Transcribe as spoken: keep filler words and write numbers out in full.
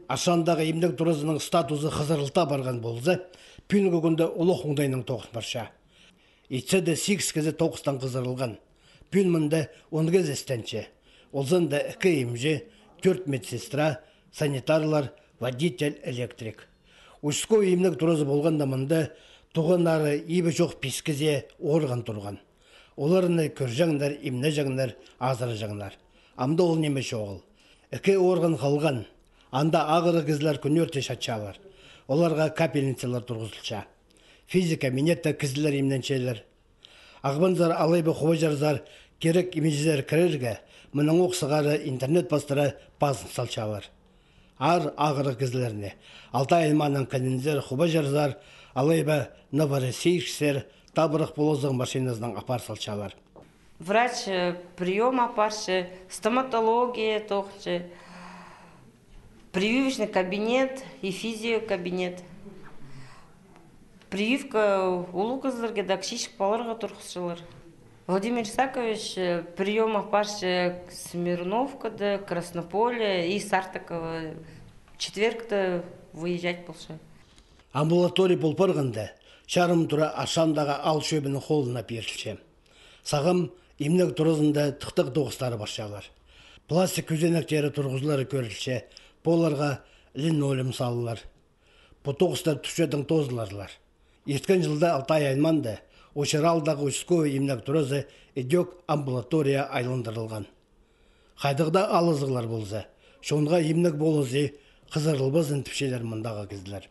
Аршандағы имнег туразының статузы хызырылта парған полза, пӱӱнгі кӱнде улуғ оңдайнаң тоғыс парча. Итсе дее сигіс кізі тоғыстаң хызырылған. Пӱӱн мында он кізі істенче. Олзында ікі имҷі, тӧрт медсестра, санитарлар, водитель, электрик. Участковый имнег туразы полғанда мында туғаннары ибі чох пис кізее орган турған. Оларны кӧрҷеңнер, имнеҷеңнер, азыраҷаңнар. Амды ол ниме чоғыл. Ікі орган халған. Анда ағырығ кізілер кӱнӧрте чатчалар. Оларға капельницалар турғызылча. Физик кабинетте кізілер имненчелер. Ағбанзар алай ба хубаҷарзар кирек имҷізер кірерге, мыннаң ох сығара интернет пастыра пазын салчалар. Аар ағырығ кізілерні Алтай аймаанаң кінінзер хубаҷарзар алай ба Новороссийсксер табырах полызығ машиназынаң апар салчалар. Врач приём апарча, стоматология тоғынча, прививочный кабинет и физиокабинет. Прививка улуғ кізілерге да, кічіҷек палаларға турғысчалар. Владимир Исакович приём апарча Смирновкада, Краснополе и Сартаково. Четвергте выезжать полча. Амбулатория пол парғанда, чарым тура Аршандағы аал чӧбінің холына пирілче. Сағам имнег туразында тыхтағ тоғыстары парчалар. Пластик кӧзенектері турғызылары кӧрілче, поларға линолеум салылар. Пу тоғыстар тӱсчедең тоозыларлар. Ирткен чылда Алтай аймаанда Очыр аалдағы участковый имнег туразы ідӧк амбулатория айландырылған. Хайдағ даа алызығлар полза, чонға имнег полызы хызырылбазын тіпчелер мындағы кізілер.